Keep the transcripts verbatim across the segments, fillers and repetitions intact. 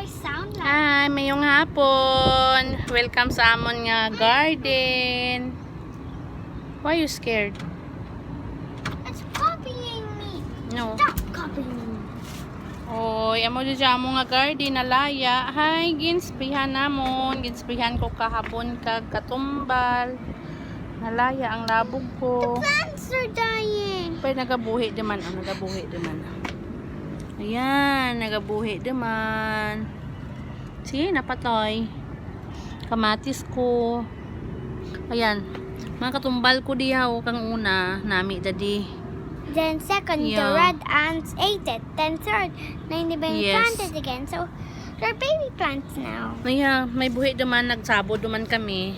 Hi, mayong hapon. Welcome sa amon nga garden. Why you scared? It's copying me. No. Stop copying me. Oy, amo dyan mo nga garden, nalaya. Hi, ginsprayan namon. Ginsprayan ko kahapon kag katumbal. Nalaya ang labog ko. The plants are dying. Pero nagabuhi naman, oh, nagabuhi naman. Ayan, nagabuhi naman. See, napatay. Kamatis ko. Ayan. Mga katumbal ko diha, oh, kang una, nami dadi. Then second, the Yeah. red ants ate it. Then third, na hindi ba yung Yes. planted again? So, they're baby plants now. Ayan, may buhi naman, nagsabod naman kami.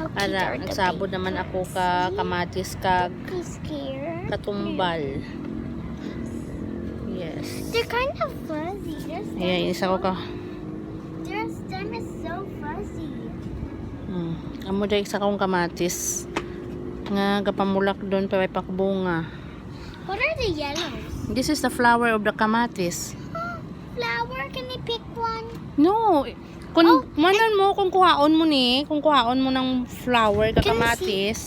How cute Ara, are the nagsabod baby naman ako plants? ka See? Kamatis kag Look, he's here. katumbal. Yes. They're kind of fuzzy. There's Ayan, them isa ko ka. There's them is so fuzzy. Hmm. Amo dai sa akong kamatis nga gapamulak doon pa may pakbunga. What are the yellows? This is the flower of the kamatis. Flower, can I pick one? No. Kung Oh, manan mo, kung kuhaon mo ni, kung kuhaon mo ng flower, Can you see? kakamatis,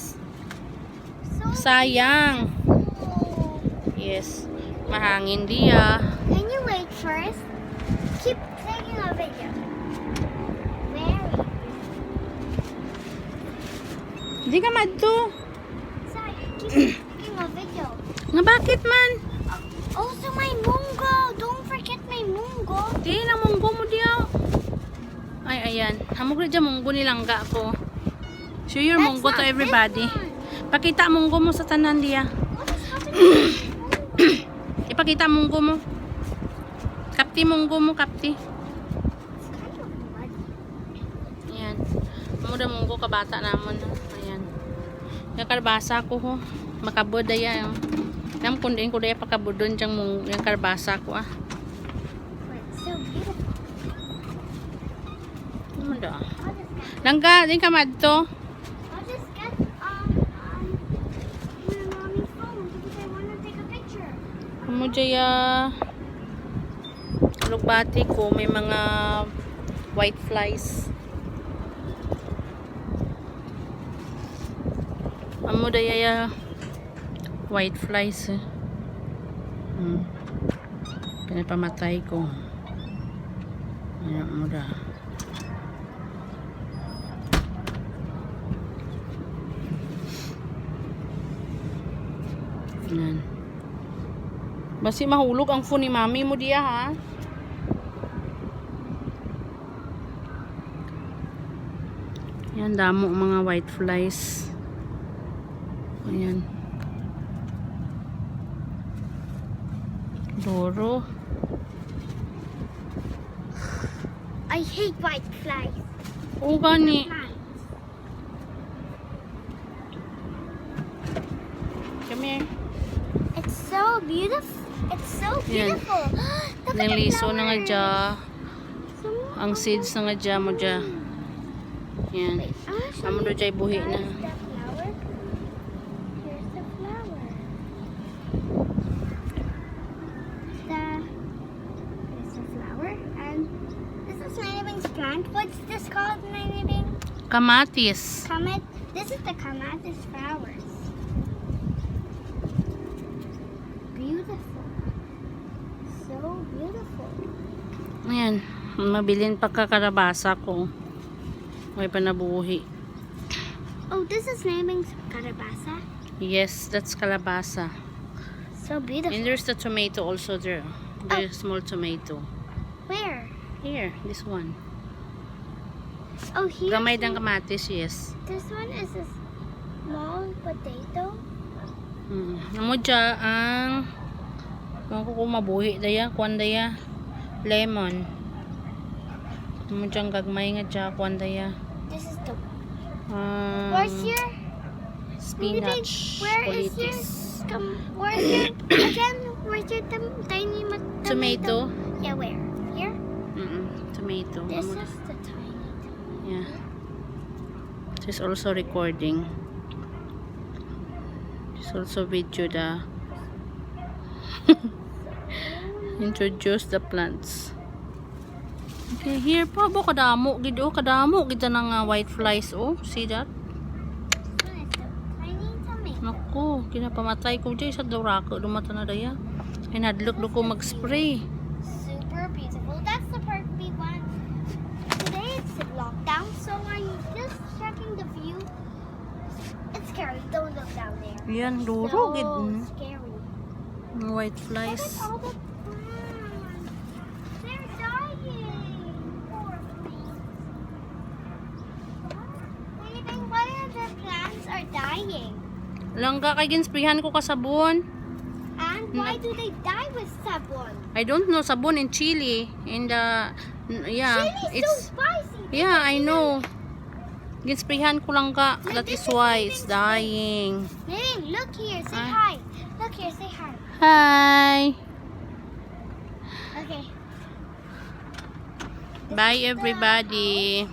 So sayang. beautiful. Yes. Mahangin diya. Can you wait first? Keep taking a video. Very. Di ka madto. Sorry, keep taking a video. Nga bakit man? Also, my munggo. Don't forget my munggo. Di na munggo mo diya. Ay, ayan. Hamog na dyan munggo nilangga ko. Show your That's munggo to not everybody. This one. Pakita munggo mo sa tanan diya. What is happening to my munggo? Ipakita munggo mo. Kapti munggo mo, kapti. It's kind of muddy. Ayan. Amo da munggo kabata namon, ha. Ayan. Yung karbasa ko, ho. Makabod da yan, oh. Nam kung diin ko da yan pakabudon dyan mung-, yung karbasa ko, ah. It's so beautiful. Ano da? Langga, di ka madto. I'll just get, um, um, my mommy's phone because I wanna take a picture. Amo dyan, ah. Lugbati ko, may mga white flies. Amo daya white flies, eh. Hmm. Pinapamatay ko. Ayan, amo da. Ayan. Basi mahulog ang phone ni mami mo diya, ha? Yan, damo mga white flies. Ayan. Duro. I hate white flies. O, gani. Flies. Come here. It's so beautiful. It's so Yan. Beautiful. Look at the Nang liso na nga flower. Dya. So, ang seeds na nga dya mo dya. Yan. Wait, I'll show Amo you do dya buhi na. Guys, the flower. Here's the flower. The, there's the flower. And this is Nainibing's plant. What's this called, Nainibing? Kamatis. Kamat-, this is the kamatis flowers. Beautiful. So beautiful. Ayan. Mabilin pa ka karabasa ko. May panabuhi. Oh, this is naming kalabasa? Yes, that's kalabasa. So beautiful. And there's the tomato also there. There's Oh. Small tomato. Where? Here, this one. Oh, here. Gamay dang kamatis, yes. This one is a small potato. Hmm. Amo dya ang, kung ko mabuhi daya, kuan daya, lemon. Amo dya ang gagmay nga dya, kuan daya. This is the um, where's your spinach, where is your, kulitis. Where's your, again, where's your tam-, tiny mat-, tomato? Tomato? Yeah, where? Here? Mm-mm. Tomato. This is the tiny tomato. Yeah. She's also recording. She's also video the introduce the plants. Eh, here pa, bo, kadamo gid, oh, kadamo gid na nga white flies, oh. See that? This one is so tiny to me. Naku, kinapamatay ko dyan sa durako, dumata na daya. Hinadlok do ko mag-spray. Super beautiful. That's the park we want. Today it's lockdown, so I'm just checking the view. It's scary. Don't look down there. Yan, So duro gid, mm. Scary. Mga white Look flies. at all the plants. They're dying. Poor things. Baby, why are the plants are dying? Langga kay ginsprayhan ko ka sabon. And why do they die with sabon? I don't know, sabon in chili. And uh, n- yeah, Chili is it's so spicy. Yeah, I know. Ginsprayhan ko lang ka. That is why it's dying. Name, look here. Say Ah. Hi. Look here. Say hi. Hi. Okay. Bye everybody.